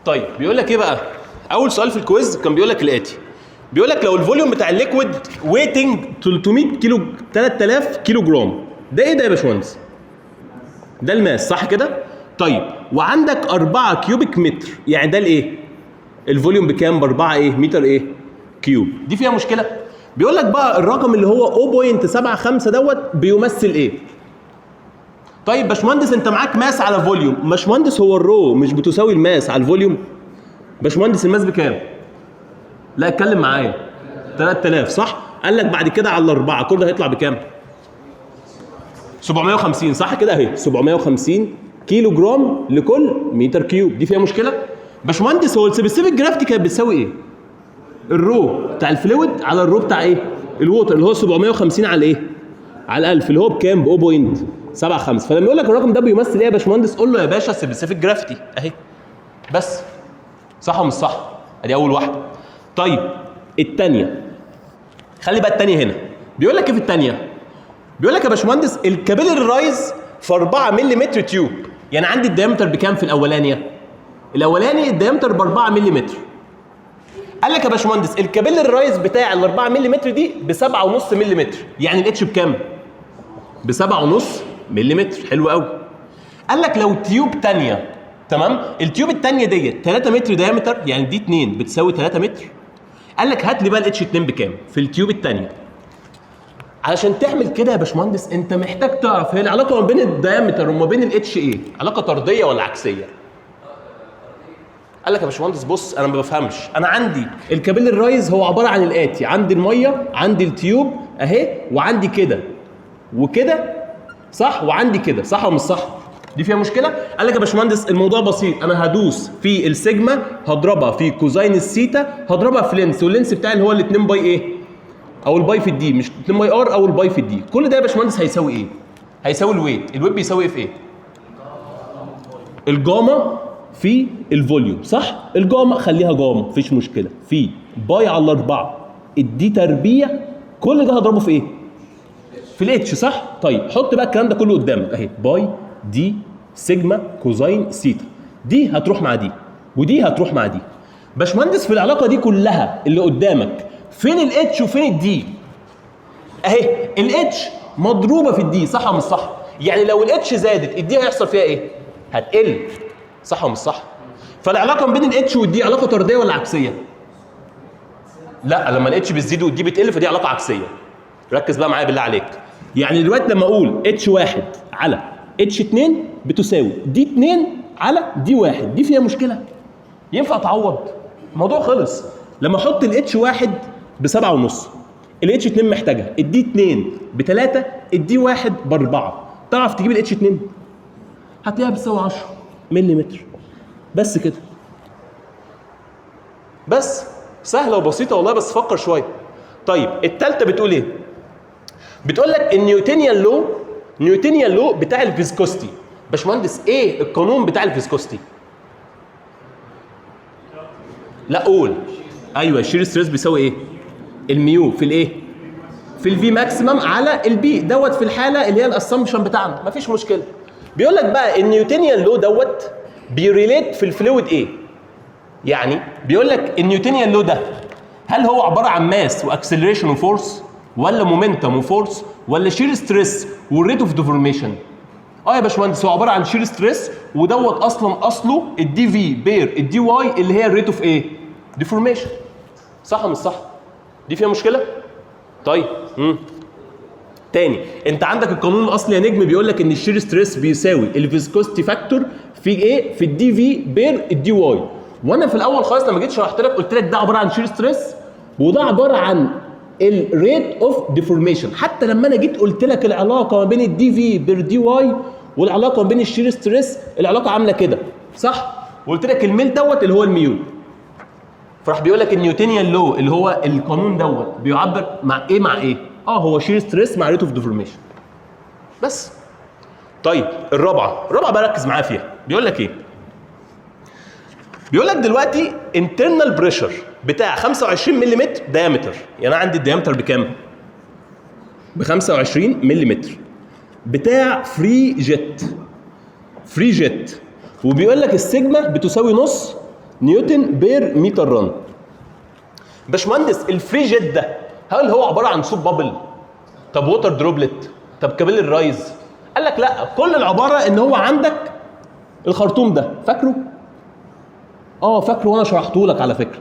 طيب، بيقول لك ايه بقى؟ اول سؤال في ال quiz كان بيقول لك الاتي: بيقول لك لو ال volume بتاع ال liquid weighting 300 كيلو، 3000 كيلو جرام، ده ايه ده يا باشمهندس؟ ده ال mass، صح كده؟ طيب، وعندك 4 cubic متر، يعني ده الايه؟ ال volume بكام؟ ب 4 ايه؟ متر ايه؟ cube. دي فيها مشكله؟ بيقول لك بقى الرقم اللي هو 0.75 دوت بيمثل ايه؟ طيب باشمهندس، انت معاك mass على volume. باشمهندس، هو ال rho مش بتساوي ال mass على ال volume؟ باشمهندس، ال mass بكام؟ لا، اتكلم معايا. 3000، صح؟ قال لك بعد كده على الاربعه، كل ده هيطلع بكام؟ 750، صح كده؟ اهي 750 كيلو جرام لكل متر cube. دي فيها مشكله؟ باشمهندس، هو ال specific gravity كانت بتساوي ايه؟ ال rho بتاع ال fluid على ال rho بتاع ايه؟ ال water، اللي هو 750 على ايه؟ على 1000، اللي هو بكام؟ ب 0.75. فلما يقول لك الرقم ده بيمثل ايه يا باشمهندس؟ قول له يا باشا specific gravity اهي بس. صح ولا مش صح؟ ادي اول واحده. طيب، الثانيه، خلي بقى الثانية هنا. بيقول لك ايه في الثانيه؟ بيقول لك يا باشمهندس ال capillary rise في 4 ملم tube، يعني عندي ال diameter بكام في الاولانيه؟ الاولاني ال diameter ب 4 ملم. قال لك يا باشمهندس ال capillary rise بتاع ال 4 ملم دي ب 7.5 ملم، يعني ال H بكام؟ ب 7.5 ملم. حلو قوي. قال لك لو tube ثانيه، تمام؟ ال tube الثانية ديت 3 متر diameter، يعني D 2 بتساوي 3 متر. قال لك هات لي بقى ال H 2 بكام في ال tube الثانيه؟ علشان تعمل كده يا باشمهندس، انت محتاج تعرف هي العلاقة ما بين ال diameter وما بين ال H ايه؟ علاقة طرديه ولا عكسية؟ قال لك يا باشمهندس بص، انا ما بفهمش، انا عندي ال capillary rise هو عبارة عن الاتي: عندي الميه، عندي ال tube اهي، وعندي كده وكده، صح؟ وعندي كده، صح ولا مش صح؟ دي فيها مشكله؟ قال لك يا باشمهندس الموضوع بسيط، انا هدوس في السيجما، هضربها في cosine ال theta، هضربها في length، وال length بتاعي اللي هو ال 2 pi ايه؟ او ال pi في ال D، مش 2 pi r او ال pi في ال D. كل ده يا باشمهندس هيساوي ايه؟ هيساوي ال weight. ال weight بيساوي ايه في ايه؟ الجاما في ال volume، صح؟ الجاما خليها جاما، مفيش مشكله، في pi على الاربعة ال D تربيع، كل ده هضربه في ايه؟ في ال H، صح؟ طيب، حط بقى الكلام ده كله قدامك اهي: pi D sigma cosine theta. دي هتروح مع دي ودي هتروح مع دي. باشمهندس، في العلاقة دي كلها اللي قدامك، فين ال H وفين ال D؟ اهي ال H مضروبة في ال D، صح ولا مش صح؟ يعني لو ال H زادت، ال D هيحصل فيها ايه؟ هتقل، صح ولا مش صح؟ فالعلاقه ما بين ال H وال D علاقة طرديه ولا عكسية؟ لا، لما ال H بتزيد وال D بتقل فدي علاقة عكسيه. ركز بقى معايا بالله عليك. يعني دلوقتي لما اقول H واحد على H 2 بتساوي D 2 على D 1، دي فيها مشكله؟ ينفع تعوض؟ الموضوع خلص. لما احط ال H واحد ب 7.5، ال H 2 محتاجها، ال D 2 ب 3، ال D 1 ب 4، تعرف تجيب ال H 2، هتلاقيها بتساوي 10 ملم. بس كده، بس سهلة وبسيطة والله، بس فكر شويه. طيب، الثالثة بتقول ايه؟ بتقول لك ال Newtonian law، Newtonian law بتاع ال viscosity. باشمهندس، ايه القانون بتاع ال viscosity؟ لا، قول. ايوه، ال shear stress بيساوي ايه؟ ال mu في الايه؟ في ال V maximum على ال B دوت، في الحالة اللي هي ال assumption بتاعنا، مفيش مشكله. بيقول لك بقى ال Newtonian law دوت بي relate في ال fluid ايه؟ يعني بيقول لك ال Newtonian law ده هل هو عبارة عن mass و acceleration و force، ولا momentum و force، ولا shear stress وال rate of deformation؟ اه يا باشمهندس، هو عبارة عن shear stress، ودوت اصلا اصله ال dV per ال dy اللي هي ال rate of ايه؟ deformation. صح ولا مش صح؟ دي فيها مشكله؟ طيب، تاني، انت عندك القانون الاصلي يا نجم بيقول لك ان ال shear stress بيساوي ال viscosity factor في ايه؟ في ال dV per ال dy. وانا في الاول خالص لما جيت شرحت لك قلت لك ده عبارة عن shear stress وده عبارة عن ال rate of deformation. حتى لما انا جيت قلت لك العلاقة ما بين ال dV per dy والعلاقة ما بين ال shear stress، العلاقة عامله كده، صح؟ وقلت لك الميل دوت اللي هو ال mu. فراح بيقول لك ال Newtonian law اللي هو القانون دوت بيعبر مع ايه مع ايه؟ اه، هو shear stress مع rate of deformation بس. طيب، الرابعه، الرابعة بقى ركز معايا فيها. بيقول لك ايه؟ بيقول لك دلوقتي internal pressure بتاع 25 ملم diameter، يعني انا عندي ال diameter بكام؟ ب 25 ملم، بتاع free jet، free jet، وبيقول لك السيجما بتساوي نص newton per meter run. باشمهندس، ال free jet ده هل هو عبارة عن soap bubble؟ طب water droplet؟ طب capillary rise؟ قال لك لا، كل العبارة ان هو عندك الخرطوم ده، فاكره؟ اه فاكره، وانا شرحته لك على فكره.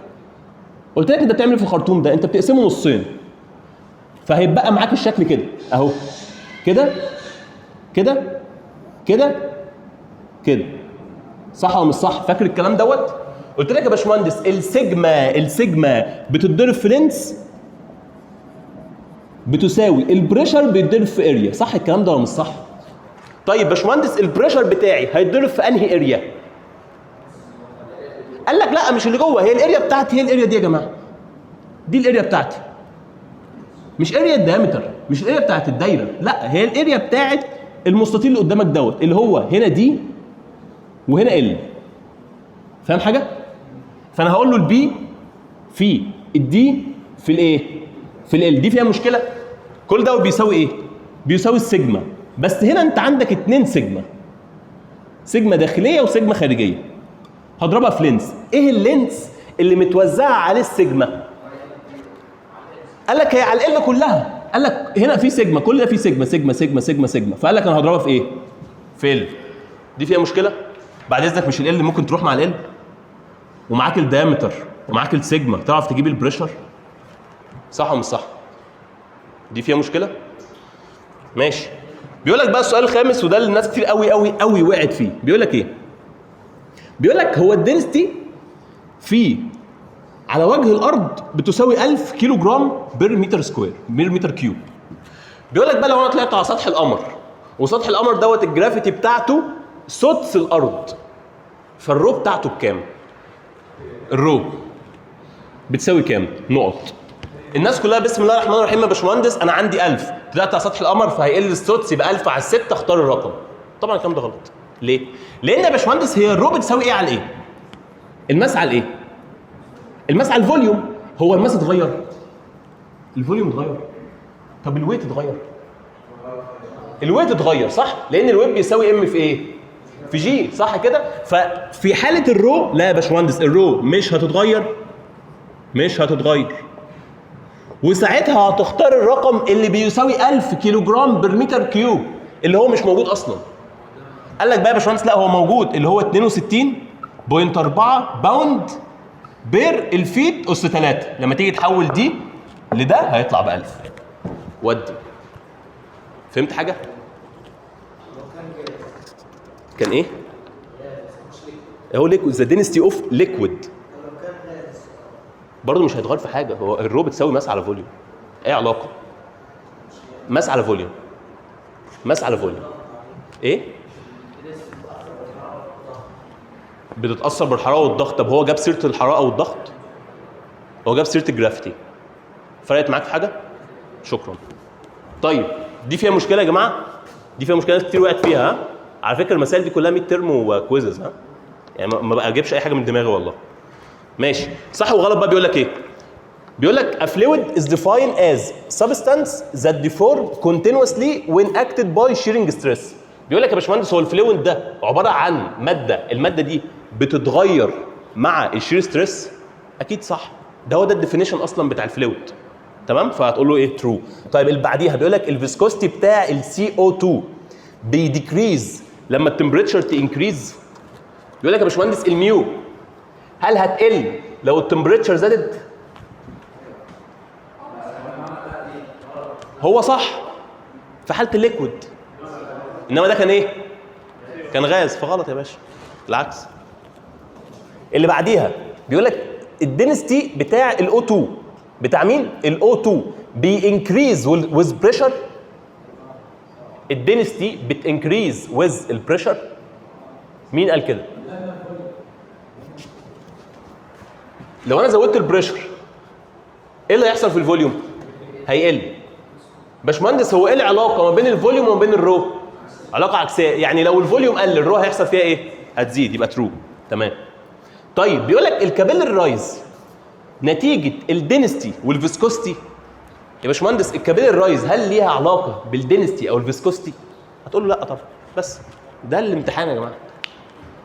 قلت لك انت بتعمل ايه في الخرطوم ده؟ انت بتقسمه نصين، فهيبقى معاك الشكل كده اهو، كده كده كده كده، صح ولا مش صح؟ فاكر الكلام دوت؟ قلت لك يا باشمهندس ال sigma بتتضرب في length بتساوي ال pressure بيتضرب في area، صح الكلام ده ولا مش صح؟ طيب باشمهندس، ال pressure بتاعي هيتضرب في انهي area؟ قال لك لا، مش اللي جوه، هي ال area بتاعتي، هي ال area دي يا جماعه، دي ال area بتاعتي، مش area ال diameter، مش ال area بتاعت الدايره، لا، هي ال area بتاعت المستطيل اللي قدامك دوت، اللي هو هنا D وهنا L. فاهم حاجة؟ فانا هقول له ال P في ال D في الايه؟ في L. دي فيها مشكله؟ كل ده بيساوي ايه؟ بيساوي السيجما، بس هنا انت عندك اتنين sigma، sigma داخلية وسيجما خارجيه، هضربها في length. ايه ال length اللي متوزعة عليه السيجما؟ قال لك هي على L كلها. قال لك هنا في سيجما، كل ده في sigma sigma sigma sigma sigma، فقال لك انا هضربها في ايه؟ في L. دي فيها مشكله؟ بعد اذنك، مش L ممكن تروح مع L، ومعاك ال diameter ومعاك السيجما، تعرف تجيب ال pressure، صح ولا مش صح؟ دي فيها مشكله؟ ماشي. بيقول لك بقى السؤال الخامس، وده اللي الناس كتير قوي قوي قوي وقعت فيه. بيقول لك ايه؟ بيقول لك هو ال density في على وجه الارض بتساوي 1000 كيلو جرام per meter square، per meter cube. بيقول لك بقى لو انا طلعت على سطح القمر، وسطح القمر دوت ال gravity بتاعته سدس الارض، فال rho بتاعته بكام؟ ال rho بتساوي كام؟ نقط. الناس كلها بسم الله الرحمن الرحيم، يا باشمهندس انا عندي 1000، طلعت على سطح القمر فهيقل السدس، يبقى 1000 على 6، اختار الرقم. طبعا الكلام ده غلط. ليه؟ لان يا باشمهندس هي ال rho بتساوي ايه على ايه؟ ال mass على ايه؟ ال mass على ال volume. هو ال mass اتغير؟ ال volume اتغير. طب ال weight اتغير؟ ال weight اتغير، صح؟ لان ال weight بيساوي m في ايه؟ في g، صح كده؟ ففي حاله ال rho، لا يا باشمهندس، ال rho مش هتتغير، مش هتتغير، وساعتها هتختار الرقم اللي بيساوي 1000 كيلو جرام per meter cube، اللي هو مش موجود اصلا. قال لك بقى يا باشمهندس لا، هو موجود، اللي هو 62.4 pound per ال feet اس 3. لما تيجي تحول دي لده هيطلع ب 1000. ودي فهمت حاجة؟ كان ايه؟ هو liquid، the density of liquid برضه مش هيتغير في حاجه. هو ال rho بتساوي mass على volume، ايه علاقة mass على volume؟ mass على volume ايه؟ بتتاثر بالحرارة والضغط. طب هو جاب سيره الحرارة والضغط؟ هو جاب سيره ال gravity. فرقت معاك في حاجة؟ شكرا. طيب دي فيها مشكلة يا جماعة؟ دي فيها مشكله، ناس كتير وقعت فيها، ها؟ على فكرة المسائل دي كلها midterm و quizzes، ها، يعني ما بجيبش اي حاجة من دماغي والله. ماشي، صح وغلط بقى. بيقول لك ايه؟ بيقول لك a fluid is defined as substance that deform continuously when acted by shearing stress. بيقول لك يا باشمهندس هو ال fluid ده عبارة عن ماده، المادة دي بتتغير مع ال shear stress. اكيد صح، ده هو ده ال definition اصلا بتاع ال fluid، تمام؟ فهتقول له ايه؟ true. طيب اللي بعديها بيقول لك ال viscosity بتاع ال CO2 بي decrease لما ال temperature ت increase. بيقول لك يا باشمهندس ال mu هل هتقل لو ال temperature زادت؟ هو صح في حاله ال liquid، انما ده كان ايه؟ كان غاز، فغلط يا باشا، العكس. اللي بعديها بيقول لك ال density بتاع ال O2، بتاع مين؟ ال O2 بي increase with pressure. ال density بت increase with ال pressure، مين قال كده؟ لو انا زودت ال pressure ايه اللي هيحصل في ال volume؟ هيقل. باشمهندس هو ايه العلاقة ما بين ال volume وما بين ال rho؟ علاقة عكسيه، يعني لو ال volume قل ال rho هيحصل فيها ايه؟ هتزيد، يبقى true، تمام. طيب بيقول لك ال capillary rise نتيجة ال density وال viscosity. يا باشمهندس ال capillary rise هل ليها علاقة بال density او ال viscosity؟ هتقول له لا طبعا. بس ده الامتحان يا جماعة.